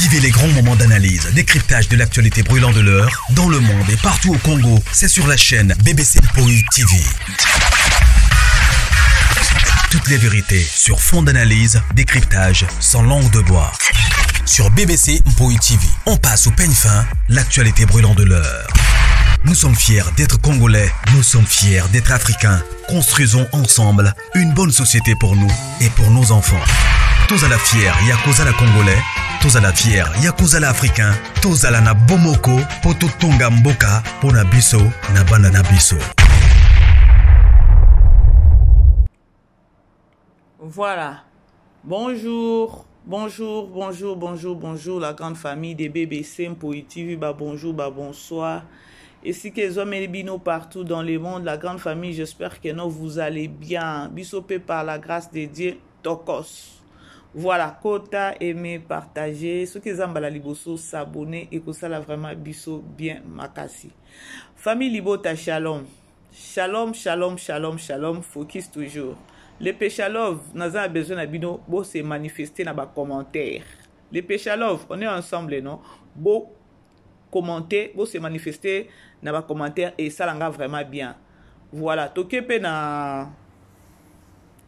Vivez les grands moments d'analyse, décryptage de l'actualité brûlante de l'heure, dans le monde et partout au Congo. C'est sur la chaîne BBC Mpoi TV. Toutes les vérités sur fond d'analyse, décryptage, sans langue de bois. Sur BBC Mpoi TV, on passe au peigne fin l'actualité brûlante de l'heure. Nous sommes fiers d'être Congolais, nous sommes fiers d'être Africains. Construisons ensemble une bonne société pour nous et pour nos enfants. Tous à la fière, Yakuza la Congolais, tous à la fière, Yakuza la Africain, tous à la na Bomoko, Poto Tonga Mboka, Pona Biso, na Bana na Biso. Voilà. Bonjour, bonjour, bonjour, bonjour, bonjour, la grande famille des BBC Mpoi TV. Bah, bonjour, bah, bonsoir. Esika ezwameli bino partout dans le monde, la grande famille, j'espère que non, vous allez bien. Biso pe par la grâce de Dieu, tokos. Voilà, kota, aimer, partager. Soki eza mbala liboso, s'abonner et kosala vraiment biso bien makasi. Famille Libota, shalom. Shalom, shalom, shalom, shalom, focus toujours. Le Péchalov, naza na besoin na bino, bo se manifester na ba commentaires. Le Péchalov, on est ensemble, non? Bo commenter, bo se manifester na ba commentaires et ça langa vraiment bien. Voilà, toke pe na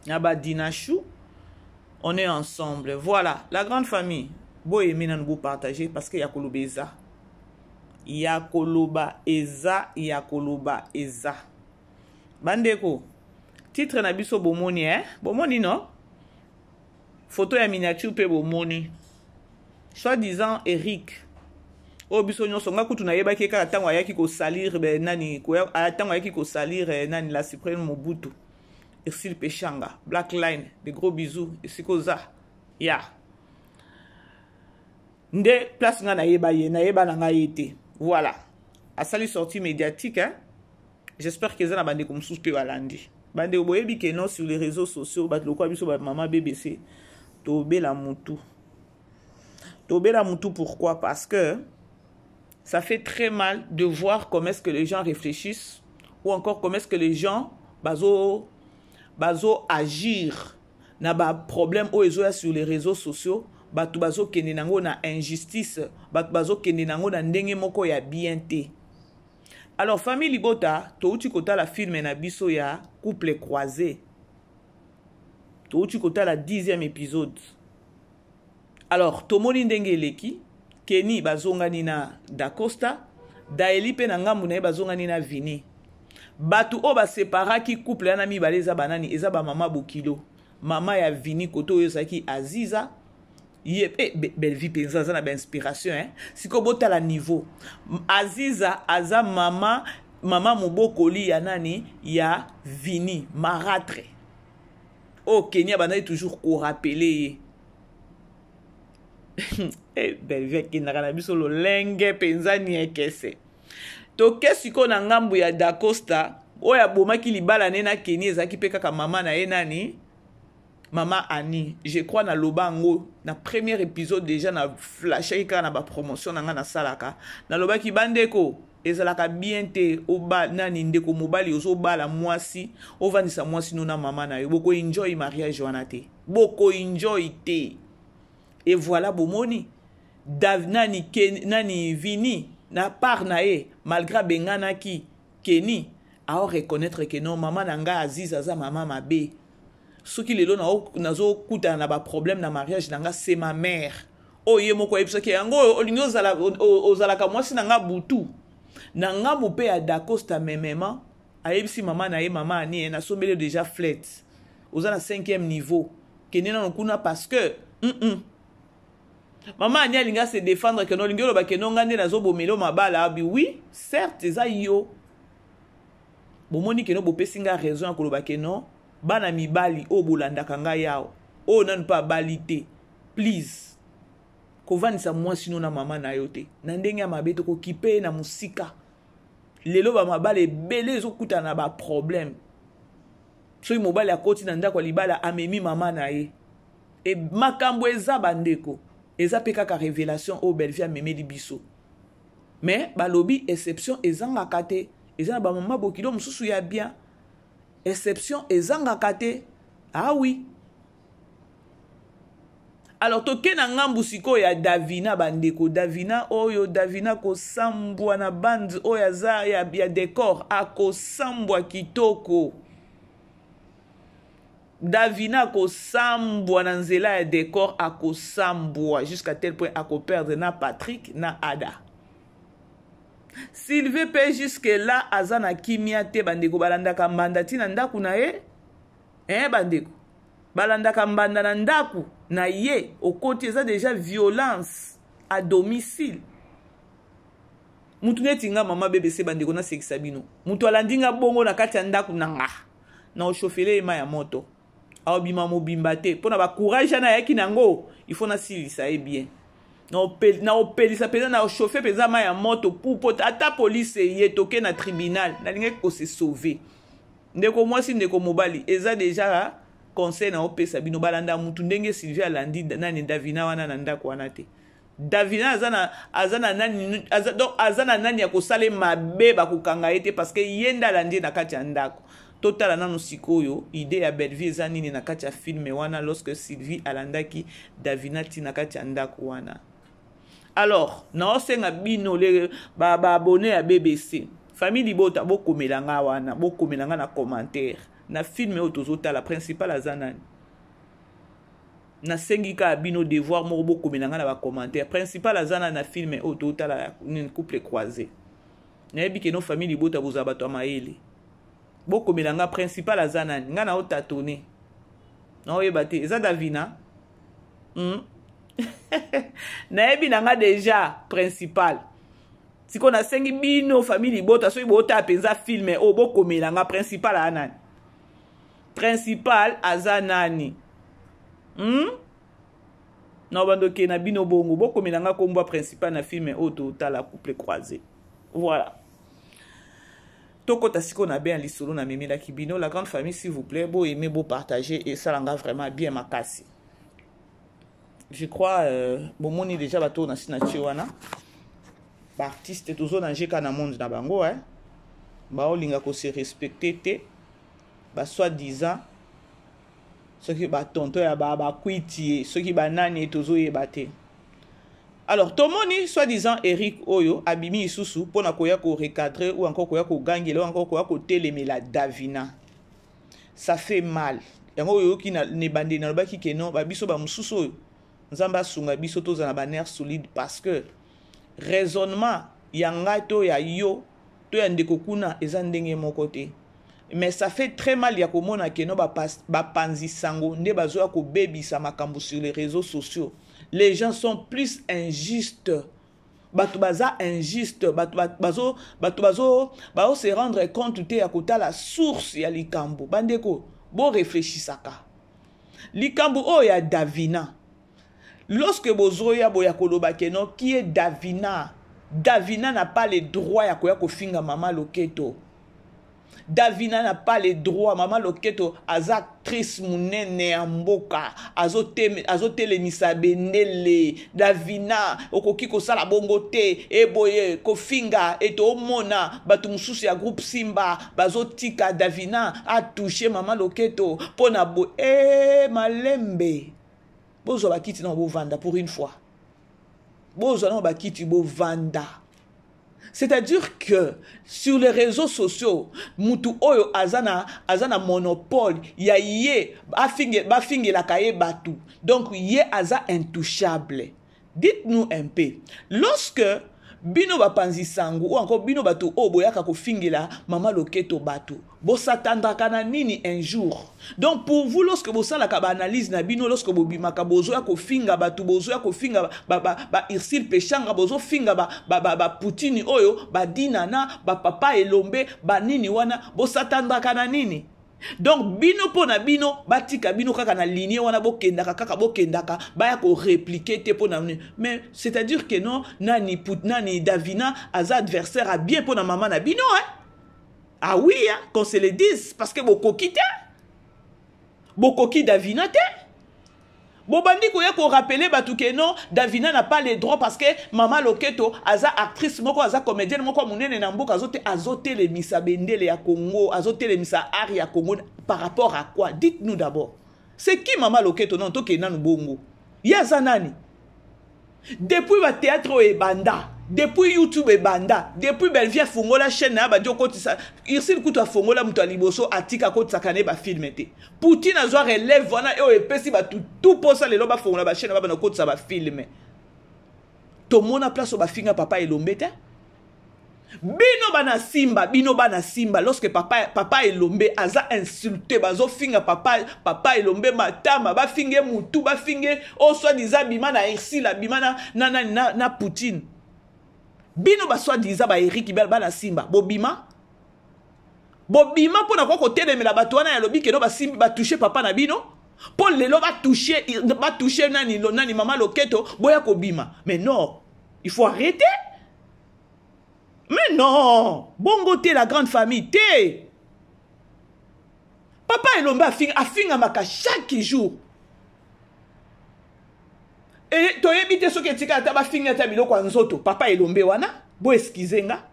na ba dinachou, on est ensemble. Voilà, la grande famille, bo aimer na bo partager parce que ya kolobeza. Ya koloba eza ya koloba eza. Bandeko, titre na biso bomoni eh? Bomoni non? Photo ya miniature pe bomoni. Soit disant Eric. Oyo biso nyonso nga kutu nayebaki kaka ntango ayaki kosalir eh, nani ntango ayaki kosalir eh, nani la suprême Mobutu. Ursule Peshanga, Black Line, de gros bisous esika oza. Ya. Yeah. Nde place nga nayeba ye, nayeba na nga ye te. Voilà. Asali sortie médiatique hein. J'espère que eza na bandeko mosusu mpe balandi. Bandeko boyebi que non sur les réseaux sociaux bato lokola biso ba mama BBC tobela mutu. Tobela mutu pourquoi? Parce que ça fait très mal de voir comment est-ce que les gens réfléchissent ou encore comment est-ce que les gens bazo bazo agir na ba problème oyo ezoya sur les réseaux sociaux. Bato bazokende nango na injustice, bato bazokende nango na ndenge moko ya bien te. Alors famille Libota, touti kotala film na biso ya couple croisé, touti kotala 10e épisode. Alors tomoni ndenge eleki, Kenny bazongani na Dacosta, Daeli pe na ngambu na ye bazongani na Vini. Bato oyo baseparaki couple wana mibale eza banani? Eza ba mama Bokilo, mama ya Vini koto oyo ezalaki Aziza. Ye pe Bellevue penza aza na ba inspiration hein. Siko botala niveau. Aziza aza mama, mama mobokoli ya nani? Ya Vini, maratre. Oyo Kenny abandaki toujours ko rappeler ye. Eh, Bellevue akendaka na biso lolenge penza niekese. Toke sikoyo na ngambu ya Dacosta oyo abomaki libala ne na Kenny, ezalaki pe kaka mama na ye nani? Mama Annie. Je crois na loba yango na premier épisode déjà, na flashaki kaka na ba promotion na nga nasalaka. Nalobaki bandeko ezalaka bien te oba nani ndeko mobali ozobala mwasi, ovandisa mwasi no na mama na yo, boko enjoy mariage wana te, boko enjoy te. Et voilà bomoni Dav, nani, Ken, nani Vini na part na ye malgré abenganaki Kenny, ao reconnaître que non mama na nga Aziz aza mama mabe. Soki lelo nazokutana na ba problème na mariage na nga, c'est ma mère. Oyo ye moko ayebisaki yango, olingi ozalaka mwasi na nga butu. Na ngambo pe ya Dacosta memema ayebisi mama na ye, mama Annie, nasombeli déjà flat. Oza na 5e niveau. Kende nano kuna parce que Mama Annie alinga se défendre que non, olingi oloba que non nga nde nazobomela mabala. Abi oui, certes eza yo. Bomoni que non bopesi nga raison ya koloba que non bana mibali oyo bolandaka ngai awa, oyo nanu mpe abali te, please kovandisa mwasi no na mama na yo te na ndenge ya mabe, tokokipe ye na mosika. Lelo ba mabala ebele ezokutana na ba problème. Soki mobali akoti na ndako ya libala amemi mama na ye. E makambo eza bandeko, eza pe kaka révélation oyo Bellevue amemeli biso. Mais balobi exception ezangaka te, eza na ba mama bokilo mosusu ya bien. Exception ezangaka te. Ah oui. Alors toke na ngambu sikoyo ya Davina bandeko. Davina oyo Davina kosambwa na bande oyo aza ya, ya decor akosambwa kitoko. Davina akosambwa na nzela ya decor akosambwa jusqu'à tel point akoperdre na Patrick na Ada. Sylvie mpe jusque là aza na kimia te bandeko balandaka mbanda ti na ndako na ye eh bandeko balandaka mbanda na ndako na ye okoti eza deja violence à domicile mutu neti nga mama bbc bandeko nasekisa bino mutu alandi nga bongo na kati ya ndako na nga na oshofele ye mai ya moto aobima mobimba te mpo na bacourage wana ayaki na yango il faut nasilisa ye bien na opelisa mpenza na ochauffe mpenza mai ya moto pupo ata polise ye toke na tribunal nalingaki kose sauver ndeko mwasi ndeko mobali eza deja conseil na opesa bino balanda mutu ndenge sylvie alandi nani davina wana na ndako wana te davina aza na aza na nani aza, donc aza na nani ya kosala mabe bakokanga ye te parce que ye nde alandi ye na kati ya ndako totala nanu sikoyo idee ya bellevue eza nini na kati ya filme wana lorsque sylvie alandaki davina ti na kati ya ndako wana alors naosenga bino le baabone ba ya bbc famille libota bokomela nga wana bokomela nga na commentaire na filme oyo tozotala principal aza nani nasengi kaka bino devoir moko bokomela nga na bacommentaire principal aza nani na filme oyo tozotala nini couple croisé nayebi keno famille libota bozala bato ya mayele bokomela nga principal aza nani nga na otatone naoyeba te eza davina hmm? nayebi na nga deja principal sikoyo nasengi bino famille libota soki botala mpenza filme oyo bokomela nga principal aza nani principal aza nani hmm? na bandoke na bino bongo bokomela nga nkombo ya principal na filme oyo totala couple croisé voilà tokota sikoyo na bien lisolo namemelaki bino la grande famille s'il vous plaît boaime bopartage esala nga vraiment bien makasi je crois euh, bomoni déjà bato oyo nasi natie wana baartiste tozo nager kaka na monde na bango eh? baolinga kose respecte te basoi disant soki batonto ya bakwiti ye soki banani ye tozoyeba te alors tomoni soi disant eric oyo abimi lisusu mpo na koya korecadre ou encore koya kogangela ou encore koya kotelemela davina ça fait mal yango oyoki na ebandeli nalobaki ke non babiso bamosusu oyo nzambe asunga biso tozala na banerf solide parce que raisonnement ya ngai to ya yo to ya ndeko kuna eza ndenge moko te mais ça fait très mal ya komona ke no bapanzi sango nde bazoya kobebisa makambo sur les réseaux sociaux les gens sont plus injustes bato baza injuste bato bazo bato bazo bazo se rendre compte te ya kotala source ya likambo bandeko boreflechisaka likambo oyo ya davina lorsque bozoya boya koloba ke non qui est davina davina n'a pas le droit ya koya kofinga mama loketo davina n'a pas le droit mama loketo aza actrice monene ya mboka azotelemisa bendele davina okoki kosala bongo te eboye kofinga ete omona bato mosusu ya groupe simba bazotika davina atouche mama loketo mpo na bo e malembe bozwa bakiti nao bovanda pour une fois bozwa nao bakiti bovanda c'est-à-dire que sur les réseaux sociaux mutu oyo aza na, aza na monopole ya ye bafingelaka ye bato donc ye aza intouchable dites-nous un peu lorsque bino bapanzi sango ou encore bino bato oyo boyaka kofingela mama loketo bato bosatandaka na nini un jour donc pour vous lorsque bosalaka baanalyse na bino lorsque bobimaka bozoya kofinga bato bozoya kofinga baursile ba, ba peshanga bozofinga bapoutine ba, ba, ba oyo badinana bapapa elombe banini wana bosatandaka na nini donc bino mpo na bino batika bino kaka na ligne wana bokendaka kaka bokendaka baya koreplike te mpo na mais c'est à dire que non nani, nani davina aza adversaire a bien mpo na mama na bino hein? ah oui hein, qu'on se le dise parce que bokoki te bokoki davina te bobandi koya korapele bato ke non davina n'a pas le droit parce que mama loketo aza actrice moko aza comédienne moko ya monene na mboka azote azotelemisa bendele ya congo azotelemisa art ya congo par rapport à quoi dites nous d'abord c'est qui mama loketo non tokende nanu bongo Ye aza nani? Depuis ba théâtre oyo ebanda, depuis YouTube ebanda, depuis Bellevue afongola chaîne na ye abandi okotisa, Ursule kutu afongola moto ya liboso atika akotisaka na ye ba film te. Poutine azwa relève wana oyo epesi bato tout posa lelo bafongola ba chaîne babanda kokotisa ba film. Tomona place oyo bafinga papa Elombe te. Bino bana Simba, bino bana Simba, lorsque papa, papa Elombe aza insulté, bazo finga papa, papa Elombe matama, ba finge mutu, ba finge oh soit disant bima na Ursula, bima na na na, na, na Poutine. Bino ba soit disant ba Eric bana Simba, bobima bobima mpo na kwa kotelemela bato wana ya lobi keno basimbi batouche papa na bino mpo lelo batouche batouche nani, nani mama loketo boya kobima. Mais non, il faut arrêter. Mais non, bongo te la grande famille te. Papa Elombe afinga afingamaka chaque jour. E toyebi te soki etika ata bafingi ata biloko ya nzoto papa Elombe wana, bo excuse nga.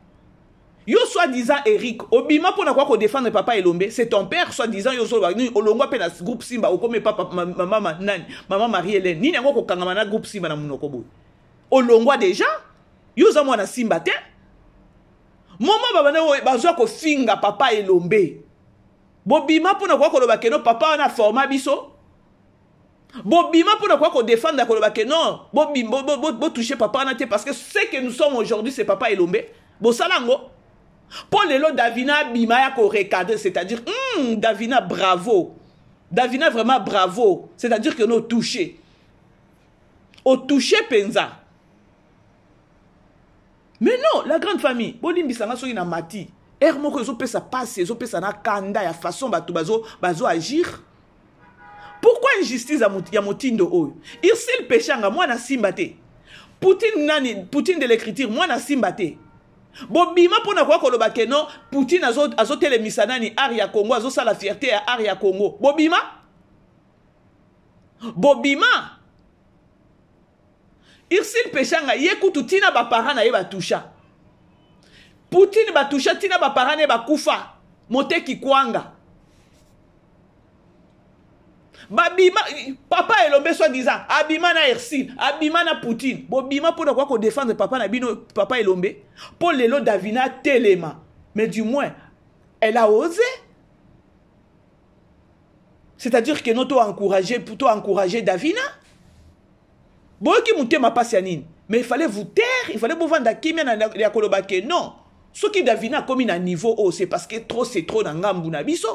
Yo soi-disant Eric, obima pona kwa ko défendre papa Elombe, c'est ton père soi-disant yo zoloba nini olongwa pe na groupe Simba okomi papa mama nani, mama Marie-Hélène, nini yango kokangama na groupe Simba na munoko boye. Olongwa déjà? Yo oza mwana Simba te? Moma babana oyo bazwa kofinga papa Elombe. Bobima pona kwa koloba que non papa wana forma biso. Bobima pona kwa ko défendre koloba que non, bo bo bo, bo toucher papa wana te parce que ce que nous sommes aujourd'hui c'est papa Elombe. Bosala ngo. Po lelo Davina abima ya ko recadrer, c'est-à-dire Davina bravo. Davina vraiment bravo, c'est-à-dire que nous toucher. Au toucher penza. Mais non, la grande famille, bolimbisa nga soki na mati. Air moko ezopesa pasi, ezopesa na kanda ya façon bato bazo bazo agir. Pourquoi injustice ya motindo oyo? Ursule Peshanga mwana Simba te. Poutine nani, Poutine de l'écriture mwana Simba te. Bobima pona kwa koloba ke non, Poutine azo azotelemisa nani art ya Congo, azosala fierté ya art ya Congo. Bobima? Bobima? Ursule Peshanga ye kutu tina ba parents na ye batusha. Poutine batusha tina ba parents na ye bakufa. Moteki kwanga. Babima papa Elombe soit disant abima na Ursule, abima na Poutine. Bobima pona kwa ko défendre papa na bino papa Elombe. Po lelo Davina telema. Mais du moins elle a osé. C'est-à-dire que nous to encourager, to encourager Davina. Boyoki motema pasi ya nini? Mais il fallait vous taire, il fallait bovanda kimia na ya koloba que non. Soki Davina akomi na niveau oyo, c'est parce que trop c'est trop na ngambu na biso.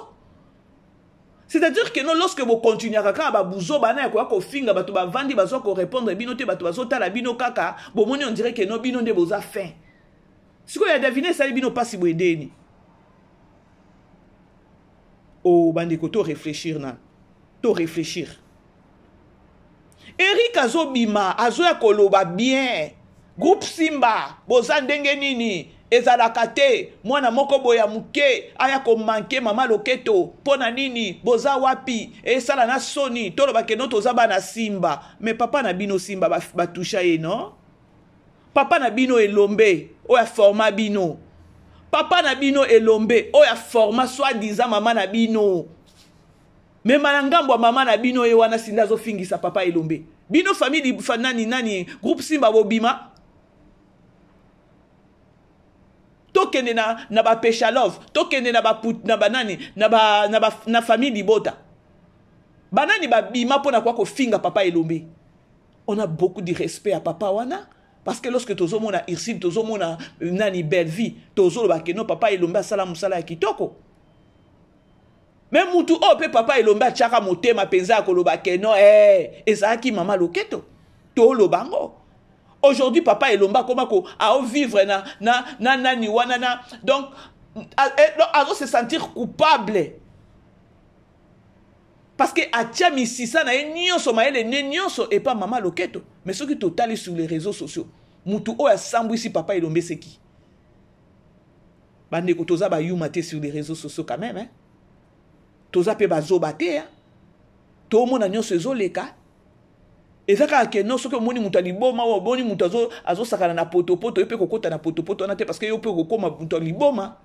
C'est-à-dire que non, lorsque vous continuez kaka ba buzo bana ya koya kofinga bato bavandi bazo ko répondre bino te, bato bazotala bino kaka, bomoni on dirait que non bino nde boza fin. Sikoyo ya Davina esali bino pasi boye ndeni. Oh bandeko to réfléchir na to réfléchir. Eric azobima azoya koloba bien. Groupe Simba boza ndenge nini ezalaka te mwana moko boya muke aya ko manquer mama loketo pona nini boza wapi esala na soni toloba ke no toza bana Simba mais papa na bino Simba ba toucha ye non papa na bino Elombe oyo aforma bino papa na bino Elombe oyo aforma soi-disant mama na bino mema na ngambo ya mama na bino ye wana sinda azofingisa papa Elombe bino famille di, fa, nani nani groupe Simba bobima tokende na, na ba Peshalove tokende na ba, na ba nani na ba, na ba, na famille libota banani babima mpona kwa kofinga papa Elombe. On a beaucoup de respect à papa wana parce que lorsque tozomona Ursule tozomona nani Bellevue tozoloba ke non papa Elombe asala mosala ya kitoko. Mais mutu oyo pe papa Elombe atiaka motema penza ya koloba ke non ezalaki mama loketo toloba ngo. Aujourd'hui papa Elombe akoma ko ao vivre na na na nani wana na donc azo se sentir coupable parce que atia misisa na ye nyonso mayele ne nyonso epa mama loketo. Mais soki totali sur les réseaux sociaux mutu oyo asambwisi papa Elombe c'est qui? Bandeko toza ba yuma te sur les réseaux sociaux quand même hein. Toza pe bazoba te hein. Tomona nyonso ezoleka. Eza kaka ke non soki omoni moto ya liboma oyo omoni moto azosakana na potopoto yo pe kokota na potopoto wana te parce que yo pe okokoma moto ya liboma.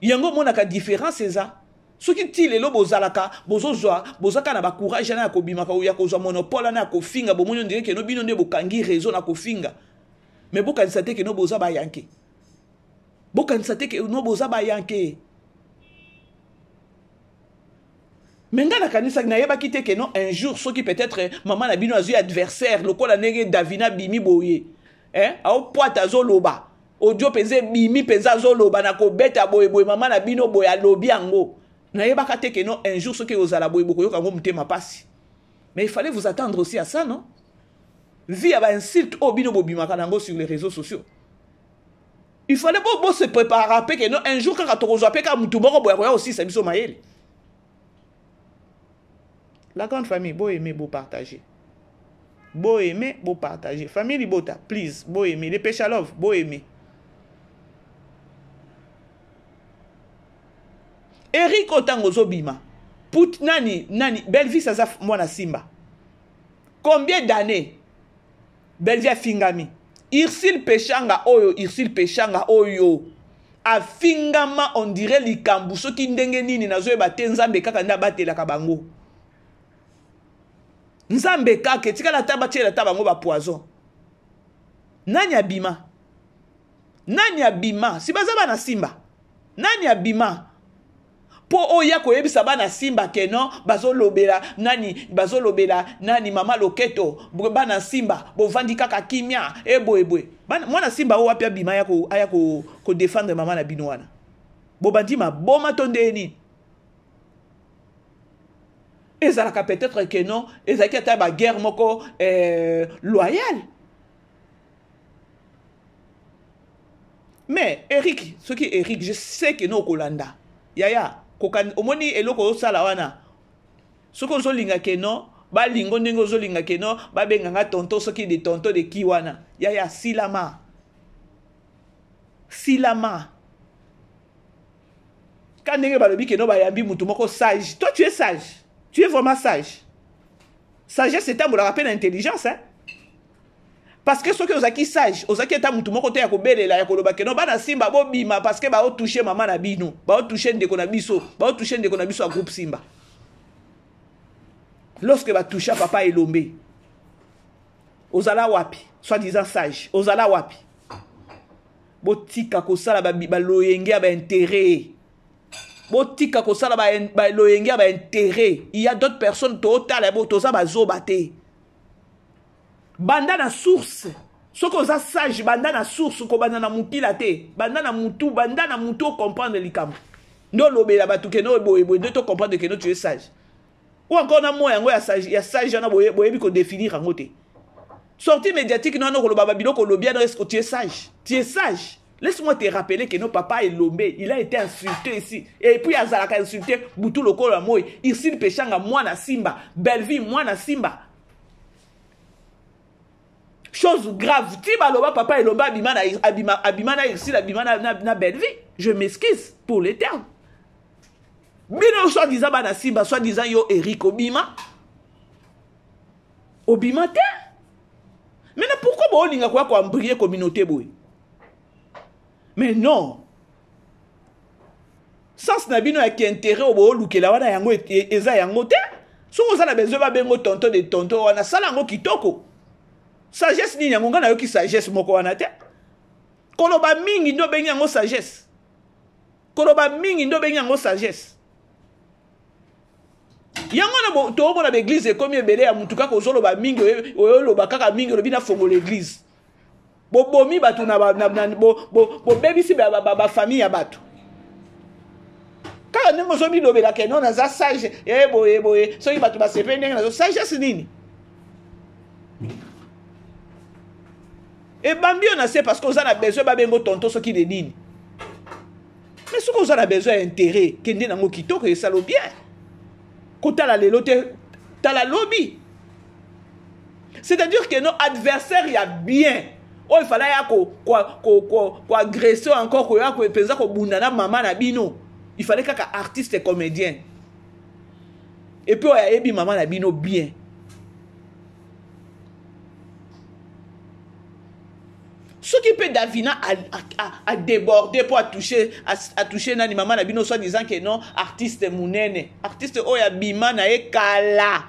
Yango omonaka différence eza. Soki ti lelo bozalaka bozozwa bozaka na bacourage wana ya kobimaka ya kozwa monopole wana ya kofinga, bomoni ondire keno bino nde bokangi réseau na kofinga. Mais bokanisa te keno boza bayanke, bokanisa te keno boza bayanke. Me ngai nakanisaki, nayebaki te keno un jour soki peut-être mama na bino azwi adversaire lokola ndenge Davina abimi boye, eh? Aopwata azoloba audio mpenza ebimi mpenza, azoloba na kobeta boyeboye mama na bino boye alobi yango. Nayebaka te keno un jour soki ozala boye bokoyoka yango motema pasi. Mais il fallait vous attendre aussi à ça, non? Vie ya bainsulte oyo bino bobimaka nango sur les réseaux sociaux, il fallait bo, bo se préparer mpe keno un jour kaka tokozwa mpe kaka motu moko boye akoya kosisa biso mayele. La grande famille, bo aimer, bo partager, bo aimer, bo partager. Famille libota, please, bo aimer. Les Péchalov, bo aimer. Eric otango ozobima put nani nani Belvis aza mwana Simba. Combien d'années Belvi afingami? Ursule Peshanga oyo, Ursule Peshanga oyo afingama, on dirait likambo soki ndenge nini nazoyeba te. Nzambe kaka nde abatelaka bango, Nzambe kaka. Etikala ata batiela ata bango bapoison. Nani abima? Nani abima? Si baza bana Simba, nani abima mpo oya koyebisa bana Simba ke non, bazolobela nani, bazolobela nani, mama loketo? Bana Simba bovandi kaka kimia eboyeboye. Mwana Simba oyo wapi abima aya kodefendre mama na bino wana? Bobandi maboma to ndenge nini? Ezalaka peut-être ke non, ezalaki ata baguerre moko loyale. Mais Eric, soki Eric, je sais que no okolanda yaya omoni eloko ozosala wana. Soki ozolinga ke no balingo ndenge ozolinga ke no babenganga tonton, soki de tonton de ki wana, yaya, silama, silama ka ndenge balobi ke no bayambi mutu moko sage. Toi, tu es sage, tu es vraiment sage. Sagesse etambolaka mpe na intelligence, hein? Parce que soki ozalaki sage, ozalaki ata mutu moko te ya kobelela, ya koloba keno bana Simba bobima parce que baotouche mama na bino, baotouche ndeko na biso, baotouche ndeko na biso ya groupe Simba. Lorsque batoucha papa Elombe, ozala wapi? Soit disant sage, ozala wapi? Botika kosala baloyenge ya baintérêt, botika kosala baloyenge ya baintérêt. Il y a d'autres personnes tootala bo toza bazoba te. Banda na source. Soki oza sage, banda na source, kobanda na mokila te, banda na mutu, banda na mutu ocomprendre likambo nde olobela bato keno boyeboye, nde tocomprendre keno tu es sage. Ou encore na mo yango ya sage, ya sage wana boyebi kodéfinir yango te. Sortie médiatique no wana koloba babiloko olobi wana, est-ce que tu es sage? Tu es sage? Laisse-moi te rappeler que nos papa Elombe, il a été insulté ici. Et puis azalaka insulté butu lokolo ya moi. Ursule Peshanga mwana Simba, Bellevue mwana Simba. Chose grave, ti baloba papa Elombe abima na abima abima na Ursule, abima na Bellevue. Je m'excuse pour les termes. Bino soit disant bana Simba, soit disant yo Eric obima. Obima te. Maintenant pourquoi bolinga quoi ko embryer communauté boy? Mais non. Sens na bino ya ki intérêt oyo boolukela wana yango eza yango te. Soki oza na besoin babengo tonton de tonton wana, sala yango kitoko. Sagesse nini yango? Ngai nayoki sagesse moko wana te. Koloba mingi nde obengi yango sagesse? Koloba mingi nde obengi yango sagesse? Yango wana toomona baeglize ekomi ebele ya mutu kaka ozoloba mingi, oyoloba kaka mingi, olobi nafongola eglize. Bobomi bato na bobebisi bafamille ya bato kaka ndenge ozomilobela ke non, naza sage, e boye boye. Soki bato basepeli ndenge nazo, sagesse nini ebambi yo na se? Parce que oza na besoin babengo tonton soki de nini. Mais soki oza na besoin ya intérêt, kende nango kitoko, esalo bien. Kotala lelo te, tala lobi. C'est-à-dire que no adversaire ya bien oyo efala ya koagresse encore, koya mpenza kobunda na mama na bino, il fallait kaka artiste comédien et puis oyo ayebi mama na bino bien. Soki mpe Davina adéborde mpo atouche atouche nani mama na bino, soit disant que non artiste munene, artiste oyo abima na ye kala,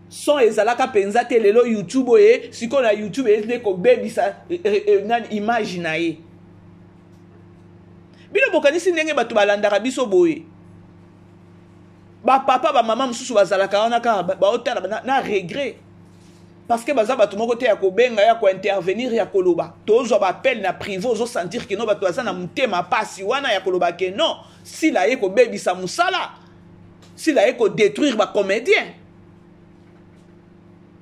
son ezalaka mpenza te. Lelo YouTube oye sikoyo na YouTube eye nde kobebisa eh, eh, eh, nani image na ye. Bino bokanisi ndenge bato balandaka biso boye, bapapa bamama mosusu bazalaka wana kaka baotala na, na regret, parce que baza bato moko te ya kobenga, ya kointervenir, ya koloba. Tozwa baappel na privé, ozosentir que non, bato baza na motema pasi wana ya koloba que non, Sila ye kobebisa mosala, Sila ye kodétruire bacomédien.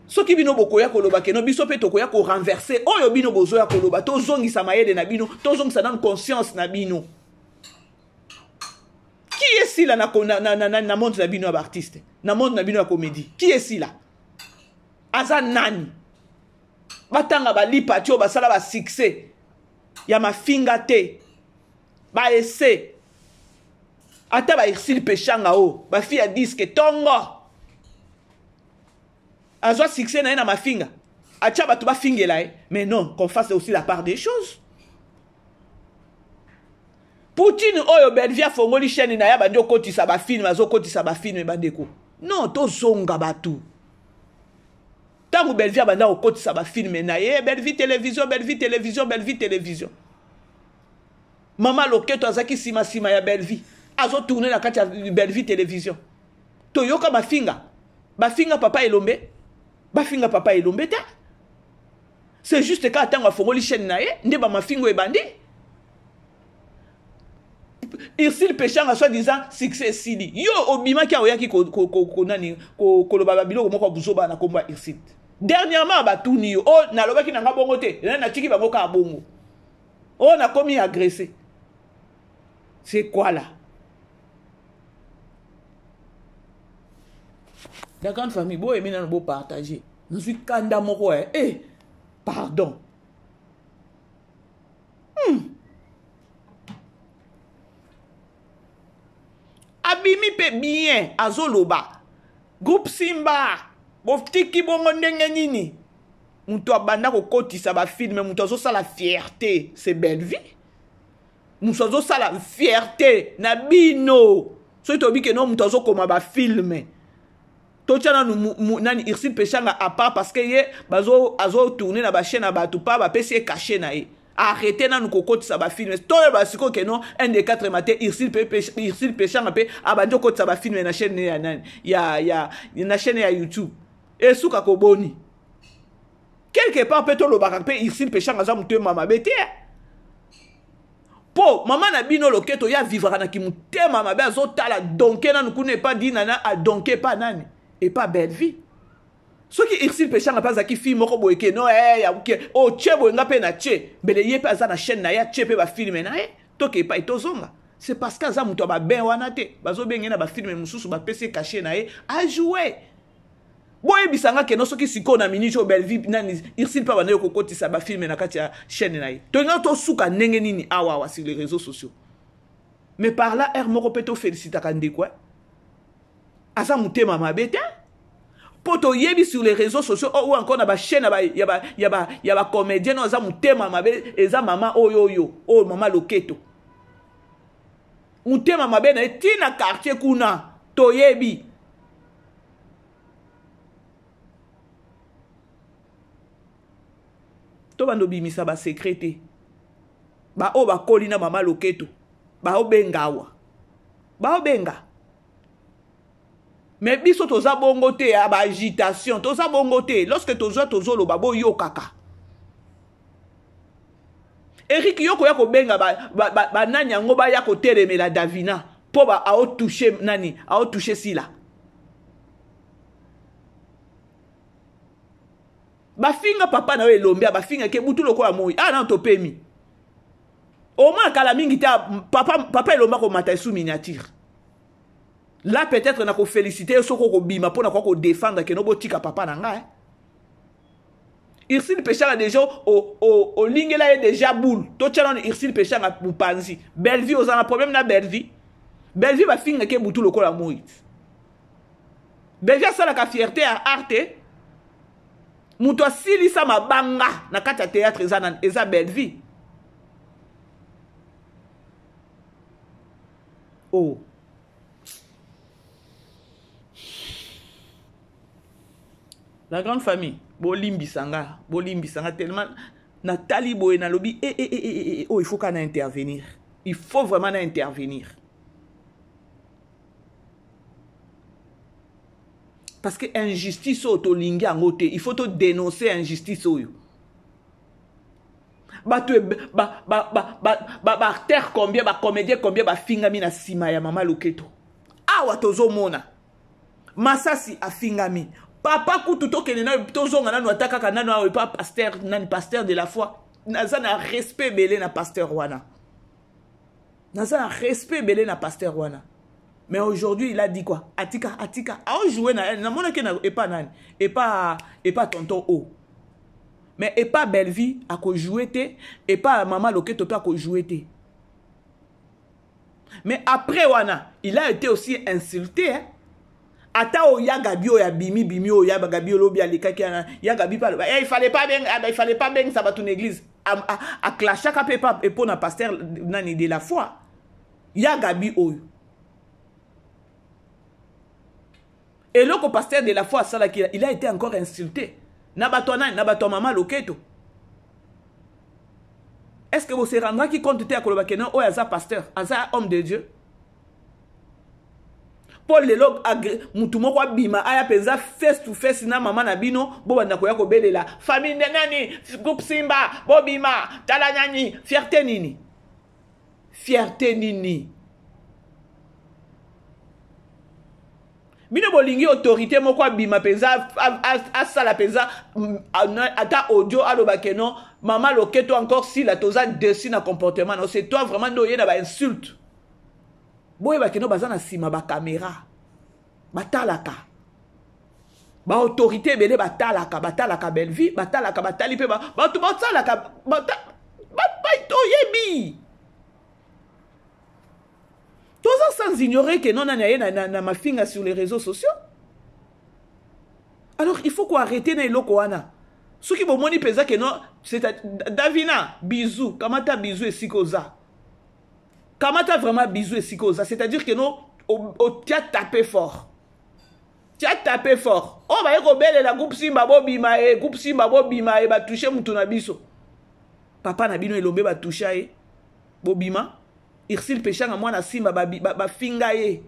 Soki bino bokoya koloba que non, biso mpe tokoya korenverser oyo bino bozoya koloba. Tozongisa mayele na bino, tozongisa nanu conscience na bino. Qui est Sila na, na, na, na, na monde na bino ya baartiste, na monde na bino ya comédie? Qui est Sila? Aza nani? Batanga balipati oyo basala basuccès ya mafinga te, baese ata baErsile Peshanga oyo bafi ya disque ntongo azwa succès na ye na mafinga, atia bato bafingela ye. Mais non, qu'on fasse aussi la part des choses. Poutine oyo Bellevie afongoli chaîne na ye, abandi okotisa bafilme, azokotisa bafilme. Bandeko, non, tozonga bato. Ntango Bellevie abanda kokotisa bafilme na ye, Bellevie Télévision, Bellevie Télévision, Bellevie Télévision, mama Loketo azalaki nsima ya Bellevie, azotourne na kati ya Bellevie Télévision. Toyoka bafinga, bafinga papa Elombe, bafinga papa Elombe te. C'est juste kaka ntango afongoli chaîne na ye nde bamafingo ebandi. Ursile Peshanga, soit disant succès esili, yo obimaki, oyaki nani koloba babiloko moko ya buzoba na kombo ya Ursile. Dernièrement batuni yo: o nalobaki na nga bongo te, natiki bango kaka bongo, o nakomi agressé. C'est quoi là? La grande famille, boyemi nano, bopartage. Nazwi kanda moko eh, eh pardon. Abimi mpe bien, azoloba groupe Simba botiki bongo ndenge nini? Moto abanda kokotisa bafilme, moto azosala fierté, c'est Bellevie. Moto azosala fierté na bino, soki toyebi que non, moto azokoma bafilme, totya nanu nani Ursile Peshanga à part, parce que ye azotourne na bachaîne na bato pa bapesi ye cachet na ye. Arrête nanu kokotisa bafilme. Toyeba sikoyo que non, 1 de 4 mate, Ursile Peshanga mpe abandi okotisa bafilme na chaîne ya nani ya na chaîne ya YouTube. Esuka koboni quelque part mpe tolobaka mpe Ursile Peshanga aza motema mabe te, mpo mama na bino Loketo ye avivraka na kimotema mabe. Azotala donke nanu kuna epa Dinana, adonke epa nani, epa Bellevie. Soki Ursile Peshanga mpe azalaki fille moko boye que non, eh, ke otie boye, nga mpe na tie mbele, ye mpe aza na chaîne na ye, atie mpe bafilme na ye, toke epai tozonga. C'est parce que aza moto ya babin wana te, bazobenge na bafilme mosusu, bapesi ye cachet na ye, ajoue. Boyebisa nga que non, soki sikoyo na minute oyo Bellevie nani Ursile mpe abandaki kokotisa bafilme na kati ya chaîne na ye, tolinga tosuka ndenge nini awa awa sur les réseaux sociaux? Mais par là aire moko mpe tofélicitaka ndeko, aza motema mabe te, mpo toyebi sur les réseaux sociaux ou encore na bachaîne ya bacomédien oyo aza motema mabe eza mama oyo oyo oyo, mama Loketo. Motema mabe na ye ntina quartier kuna toyebi. Tobanda obimisa basecret te. Baoyo bakoli na mama Loketo baobenga awa, baobenga. Mais biso toza bongo te ya baagitation, toza bongo te. Lorsque tozwa, tozoloba, boyokaka. Erik, yo koya kobenga banani ba, ba, yango baya kotelemela Davina mpo ba aotouche nani, aotouche Sila. Bafinga papa na yo Elombe, bafingaki butu lokola moi. Ah nano topemi omoi kala mingi te, papa, papa Elombe akomata esu miniature. Là peut-être na kofélicité yo soki okobima mpo na koya kodéfendre que non, botika papa na ngai. Ursile Peshanga déjà olingela ye déjà boule. Totya nano Ursile Peshanga mopanzi. Bellevie, oza na problème na Bellevie. Bellevie bafingaki butu lokola moi. Bellevie asalaka fierté ya art te. Moto asilisa mabanga na kati ya théâtre eza nani? Eza Bellevue. Oh. La grande famille, bolimbisa nga, bolimbisa nga tellement natali boye nalobi e e e e e oh, il faut kana intervenir. Il faut vraiment na intervenir. Parce que injustice oyo tolingi yango te, il faut to dénoncer injustice oyo. Bato ba ba ba ba ba ba acteur combien, ba comédien combien bafingami na nsima ya mama Loketo. Awa tozomona Masasi afingami. Papa kutu tokende na tozonga nanu ata kaka nanu awa epa pasteur nani, pasteur de la foi. Naza na respect ebele na pasteur wana. Naza na respect ebele na pasteur wana. Mais aujourd'hui il a dit quoi? Atika, atika. Ao jouer na namonaki na epa nani? Epa, epa tonton O. Mais epa Bellevue ako jouer te, epa mama Loketo pe ako jouer te. Mais après wana, il a été aussi insulté, hein? Ata oyo ya Gabi oyo abimi bimi oyo ya Gabi olobi alekaki wana, ya Gabi pa aloba, eh, il fallait pas beng, ah, il fallait pas bengisa bato na église. A clashaka pe pa epo na pasteur nani de la foi. Ya Gabi oyo. Eloko pasteur de la foi asalaki, il a été encore insulté. Na bato nani, na bato mama Loketo. Est-ce que vous se rendraki compte te ya koloba ke non oyo aza pasteur, aza homme de Dieu? Po lelo mutu moko abima aya penza face to face na mama na bino, bobanda koya kobelela famille nde nani, groupe Simba bobima, tala nani, fierté nini? Fierté nini? Bino bolingi autorité moko abima penza asala penza ata audio aloba ke non mama Loketo encore sila toza dessus na comportement na c'est toi vraiment nde oye na ba insulte. Boyeba ke non baza na sima ba caméra batalaka ba autorité ebele batalaka, batalaka Bellevue, batalaka, batali pe bato basalaka, toyebi. Toza sans ignorer que non nani aye na mafinga sur les réseaux sociaux. Alors il faut ko arrêter na eloko wana. Soki bomoni penza que non, c'est Davina, bisous, kamata bisous esika oza. Kamata vraiment bisous esika oza, c'est-à-dire que non, o tia tapé fort. Tia tapé fort. Oh ba yeko belela groupe Simba bobima e, groupe Simba bobima e ba toucher mutu na biso. Papa na bino elombe ba toucher ye. Bobima. Ursule Peshanga mwana Simba ba, ba, ba finga ye.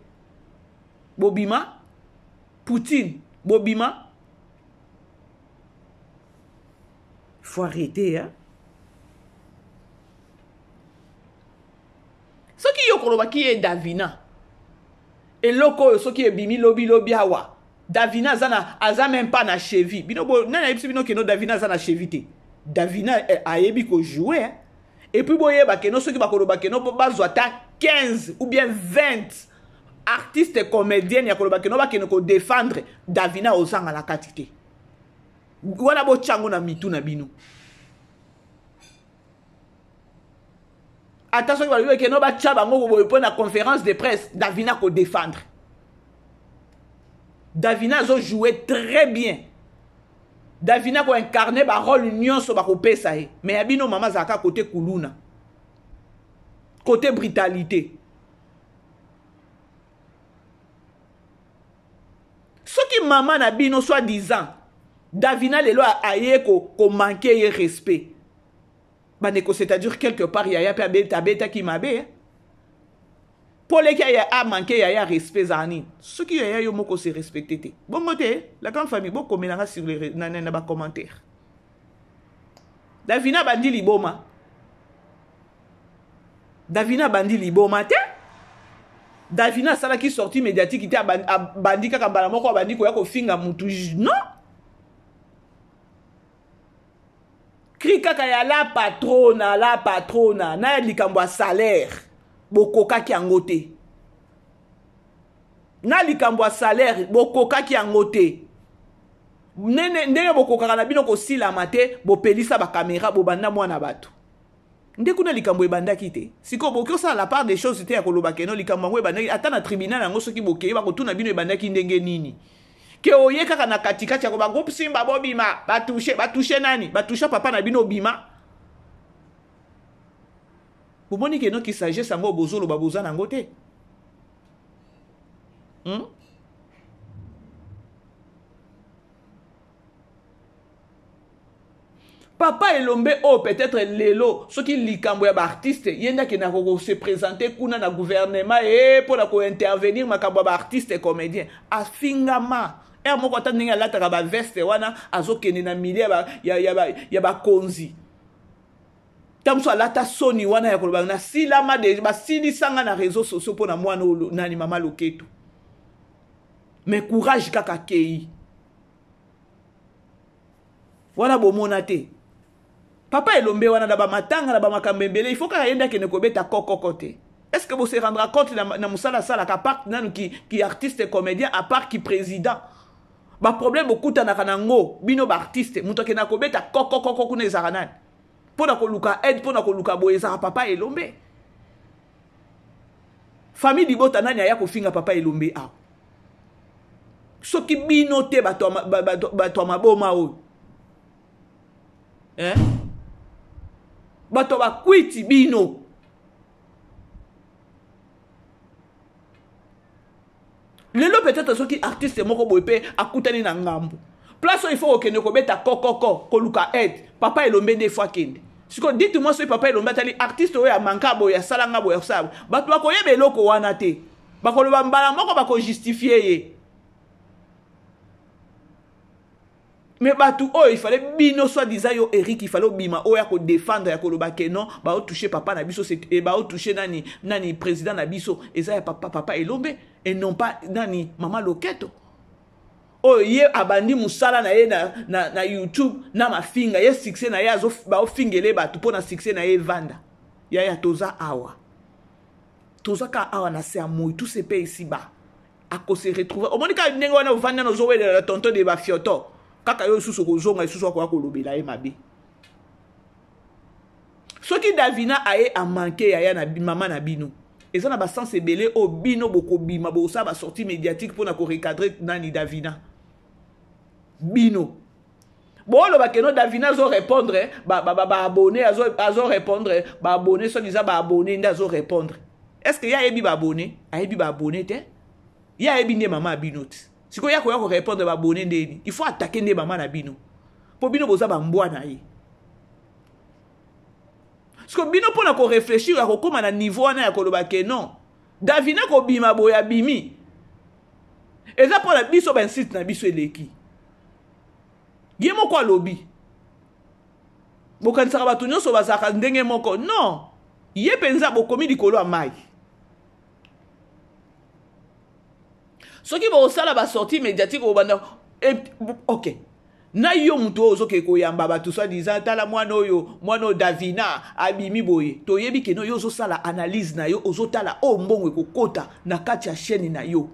Bobima. Poutine bobima. Faut arrêter hein. Soki yo kolobaki ye Davina. Eloko oyo soki ebimi lobi lobi awa. Davina aza na, aza même pas na cheville. Bino bo, nani ayebisi bino keno Davina aza na cheville te? Davina eh, ayebi ko jouer hein. Et puis boyeba keno soki bakoloba keno bazwa ata 15 ou bien 20 artistes comédiennes ya koloba keno bakende ko défendre Davina ozanga na kati te. Wana botyango na mitu na bino. Ata soki balobi keno batya bango boye mpo na conférence de presse, Davina ko défendre. Davina azo jouer très bien. Davina ko incarner ba rôle nyonso bakopesa ye. Mais ya bino mama azalaka côté kuluna. Côté brutalité. Soki mama na bino soi-disant Davina lelo aye ko manquer ye respect. Bandeko, c'est-à-dire quelque part yaya pe abeta abetaki mabe. Hein? Po leki aya a manquer yaya respect za nini? Soki yaya yo moko se respecter te. Bongo te, la grande famille bo komelanga sur les na, na, na ba commentaires. Davina bandi liboma. Davina bandi liboma te. Davina asalaki sortie médiatique te, abandi kaka mbala moko abandi koya kofinga mutu. Non. Cri kaka ya la patrona, la patrona, na ya likambo ya salaire, bokokaki yango te. Na likambo ya salaire, bokokaki yango te. Nene, ndenge bokokaka na bino kosilama te, bopelisa ba caméra, bobanda mwana bato. Nde kuna likambo ebandaki te. Sikoyo bokoki kosala la part des choses te ya koloba keno likambo yango ebandaki ata na tribunal yango soki bokei bakotuna bino ebandaki ndenge nini. Ke oye kaka na katikati ya koba groupe Simba bobima, batouche, batouche nani? Batouche papa na bino obima. Bomoni ke noki sagesse yango bozoloba boza nango te. Papa Elombe oyo peut-être lelo soki likambo ya ba artiste ye nde akendaka ko se présenter kuna na gouvernement e mpo na ko intervenir makambo ya ba artiste comédien afingama heure moko ata ndenge alataka ba veste wana azokende na milieu ya bakonzi ntango mosusu alata soni wana ya koloba nasilama deja basilisanga na réseau sociaux mpo na mwana oyo nani mama loketo mais courage kaka akei wana bomona te papa elombe wana na bamatanga na bamakambo ebele il faut kaka ye nde akende kobeta kokoko te est ce que bose rendra compte na, na mosala asalaka apart nanu ki, ki artiste comédien apart ki président baproblème bokutanaka na ngo bino baartiste moto akendaka kobeta kokokoko kuna ezalaka nani mpo na koluka aide mpo na koluka boye ezalaka papa elombe famille libota nani aya kofinga papa elombe awa soki bino te bato ya maboma oyo eh? bato ya bakwiti bino lelo peut-être soki artiste moko boye mpe akutani na ngambo place oyo ifo kokende kobeta kokoko koluka aide papa elombe nde ifo akende sikoyo dites moi soki papa elombe atali artiste oyo amanka boye asala nga boye asala bato bakoyeba eloko wana te bakoloba mbala moko bakojustifie ye me bato oyo ifale bino soit disant yo eric ifale obima oyo ya kodefendre ya koloba ke non baotouche papa na biso e baotouche nani nani président na biso eza ya papa papa elombe et non pas nani mama loketo oyo ye abandi mosala na ye na, na, na youtube na mafinga ye succès na ye baofingele bato mpo na succès na ye evanda yaya toza awa toza kaka awa na se ya moi tout se paye ici bas akose retrouver omoni kaka ndenge wana ovandi nano ozowelela tonton de bafioto kaka yo lisusu okozonga lisusu akoya kolobela ye mabe soki davina aye amanke yaya na mama na bino eza na basens ebele oyo bino bokobima bokosala basortie médiatique mpona korecadre nani davina bino boloba keno davina azo répondre baabonné ba, ba, ba azo répondre baabonné soki eza baabonné nde azo répondre est ce que ye ayebi baabonné ayebi baabonné te ye ayebi nde mama ya bino te sikoyo ye akoya korépondre baabonné ndeni il faut atake nde mama na bino mpo bino boza bambwa na ye sikoyo bino mpo na koreflechir ya kokóma na niveau wana ya koloba ke non davina kobima boye abimi eza mpo na biso bainsite na biso eleki ye moko alobi bokanisaka bato nyonso bazalaka ndenge moko non ye mpenza bokomi likolo ya mai soki bokosala basortie médiatique obanda eh, ok na yo moto oyo ozokende koyamba bato soit disant tala mwana oyo mwana oyo davina abimi boye toyebi keno yo ozosala analyse na yo ozotala oyo mbongo ekokota na kati ya chaîne na yo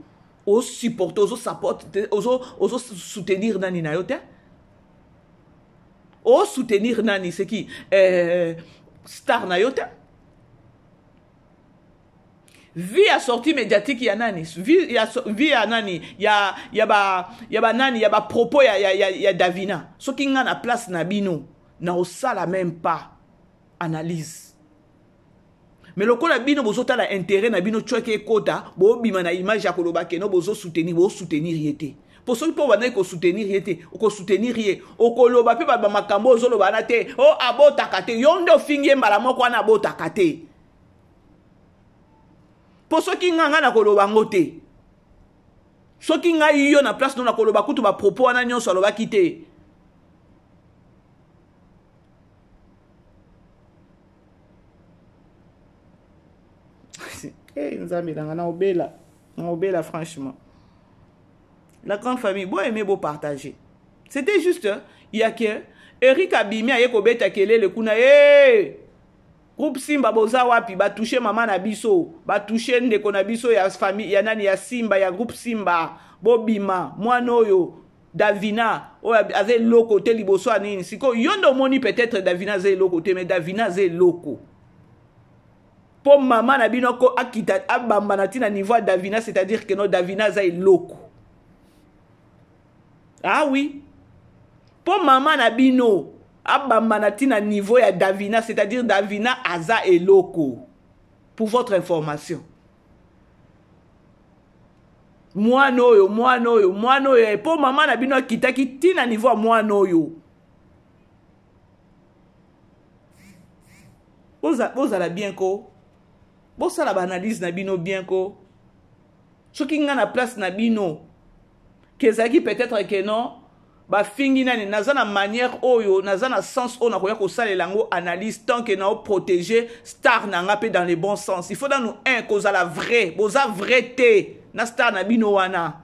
osupporte ozosupporte ozosoutenir nani na yo te osoutenir nani seki eh, star na yo te vie ya sortie médiatique ya nani vie ya, vie ya nani ya, ya ba ya ba nani ya ba propos ya, ya, ya, ya davina soki nga na place na bino na osala même pas analyse mais lokola bino bozotala intérêt na bino cweke ekota bobima na image ya koloba keno bozosoutenir bosoutenir ye te mpo soki mpo obandaki kosoutenir ye te okosoutenir ye okoloba mpe bamakambo ozoloba wana te o oh, abotaka te yo nde ofingi ye mbala moko wana abotaka te mpo soki nga nga nakoloba yango te soki ngai yo na place no nakoloba kutu bapropos wana nyonso alobaki te hey, nzambe nanga naobela naobela franchement la grande famille bo aimer bo partager c'était juste ya ke eric abimi aye kobeta kelele kuna hey! groupe simba boza wapi batouche mama na biso batouche ndeko na biso ya famille ya nani ya simba ya groupe simba bobima mwana oyo davina oyo aza eloko te liboso ya nini sikoyo yo nde omoni peut-être davina aza eloko te mais davina aza eloko mpo mama na bino akita abamba na ntina niveau ya davina c'est-à-dire que no davina aza eloko. Ah oui, mpo mama na bino abamba na ntina niveau ya Davina, c'est-à-dire Davina aza eloko. Pour votre information, mwana oyo, mwana oyo, mwana oyo, mpo mama na bino akitaki ntina niveau ya mwana oyo. Bozala bien ko, bosala baanalyse na bino bien ko. Soki nga na place na bino, ke ezalaki peut-être que non, bafingi nani, naza na manière oyo, naza na sens oyo nakoya kosalela yango analyse tant que nao protéger star na nga mpe dans le bon sens. Il faut nanu un kozala vrai, boza vrai te na star na bino wana.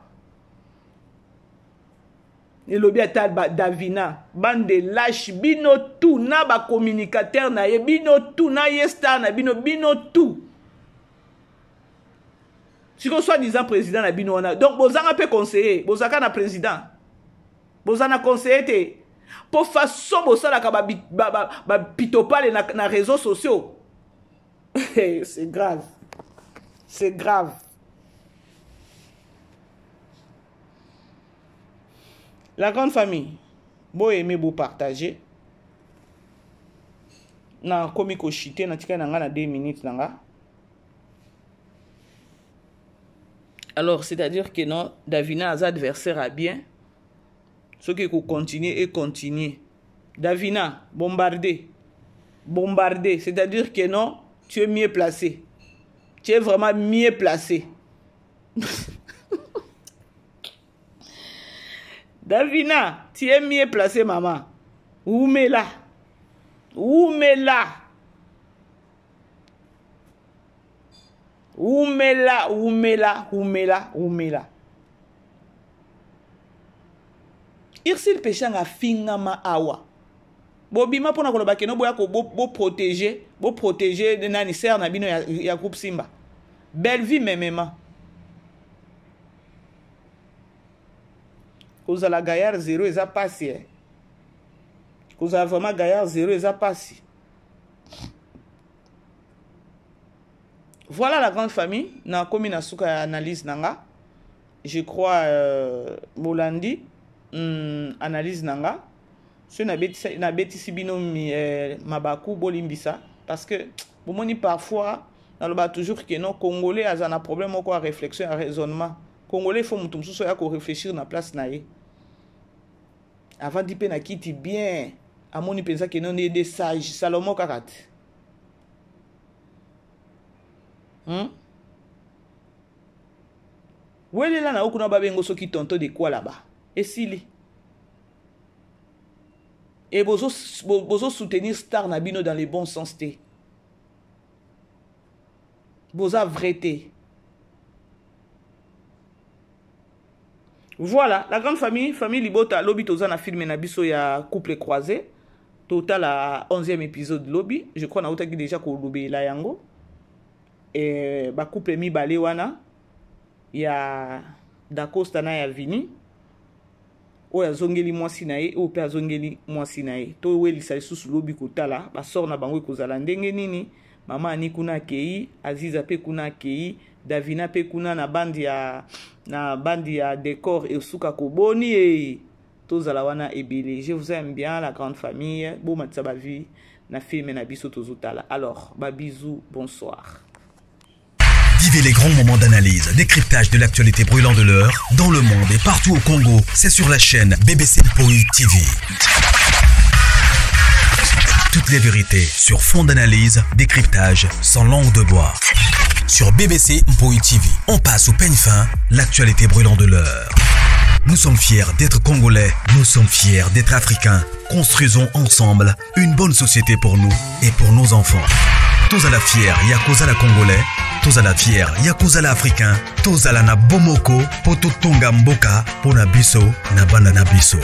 Elobi ata Davina, bande lâche bino tout na ba communicateur na ye, bino tout na ye star na bino, bino tout. Sikoyo soi-disant président na bino wana, donc bozanga mpe conseiller, bozaka na président, boza na conseiller te, po façon bosalaka bapitopale ba, ba, na réseaux sociaux. C'est grave, c'est grave. La grande famille, bo aimer, bo partager. Na komi koshite, na tika na nga na 2 minutes na nga. Alors, c'est-à-dire que non, Davina aza adversaire à bien. Ce qui faut continuer et continuer. Davina, bombardé. Bombardé. C'est-à-dire que non, tu es mieux placé. Tu es vraiment mieux placé. Davina, tu es mieux placé, maman. Oumela. Oumela. Oumela, oumela, oumela, oumela. Ursule Peshanga fingama awa. Bobima pona koloba keno boya ko bo protéger, bo protéger nani sœur na bino ya, ya groupe Simba. Belle vie memema. Kozala gaillard zéro eza pasi eh. Kozala vraiment gaillard zéro eza pasi. Voilà la grande famille, na komi na suka ya analyse nanga. Je crois bolandi analyse nanga. So na betisi, na betisi bino mi, mabaku bolimbisa parce que bomoni parfois naloba toujours que non, Congolais aza na problème moko ya réflexion ya raisonnement. Congolais faut mutu mosusu ya ko réfléchir na place na ye. Avandi pe na kiti bien, amoni penza que non des sage Salomon kaka te. Welela na okuna babengo soki tonto de quoi là-bas. Esili. Et bozo, bozo soutenir star na bino dans le bon sens te. Boza vrai te. Voilà, la grande famille, famille Libota, lobi toza na film na biso ya couple croisé. Total à 11e épisode lobi, je crois na utaki déjà ko lobela yango. Et ba couple mibale wana ya Dacosta na ya Vini. Oyo azongeli mwasi na ye, oyo pe azongeli mwasi na ye. To welisa lisusu lobi kotala, ba sort na bango ekozala ndenge nini. Mama Ani kuna akei, Aziza pe kuna akei, Davina pe kuna na bande ya, na bande ya décor esuka koboni e. Tozala wana ebele. Je vous aime bien la grande famille. Bomatisa ba vie na film na biso tozotala. Alors, ba bisous, bonsoir. Vivez les grands moments d'analyse, décryptage de l'actualité brûlante de l'heure, dans le monde et partout au Congo. C'est sur la chaîne BBC Mpoi TV. Toutes les vérités sur fond d'analyse, décryptage, sans langue de bois. Sur BBC Mpoi TV, on passe au peigne fin l'actualité brûlante de l'heure. Nous sommes fiers d'être Congolais, nous sommes fiers d'être Africains. Construisons ensemble une bonne société pour nous et pour nos enfants. Tous à la fière, Yakuza la Congolais, tous à la fière, Yakuza la Africain, tous à la na Bomoko, Poto Tonga Mboka, Pona Biso, na Banda na Biso.